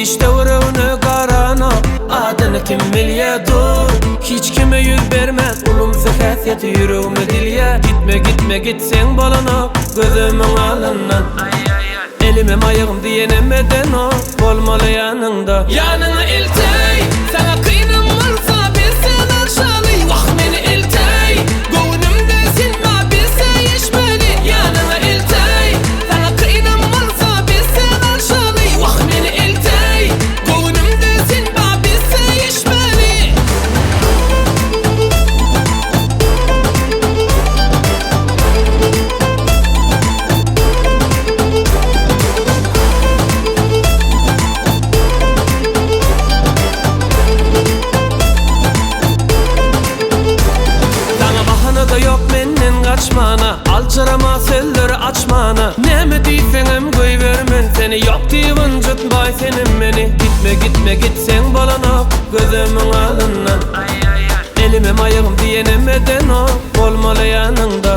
Hiç töweregine garanok Adyny kim bilýä dur Hiç kime ýüz bermez Ulumsy häsiýeti ýüregime dilýä Gitme gitme gitseň bolanok Gözümiň alyndan Elimem aýagym diýenem edenok Bolmaly ýanyňda Ýanyňa ilteý Saňa kynam bolsa bilse barşaly Wah meni ilteý Göwnümde sen bar bilse ýeşmeli Ýanyňa ilteý Saňa kynam bolsa bilse barşaly Wah meni ilteý Göwnümde sen bar bilse ýeşmeli. Saňa bahana-da ýok menden gaçmana Aljyrama sözleri açmana Näme diýseňem goýbermen seni Ýok diýip ynjytmaý senem meni Gitme gitme gitseň bolanok Gözümiň alyndan Elimem aýagym diýenem edenok Bolmaly ýanyňda.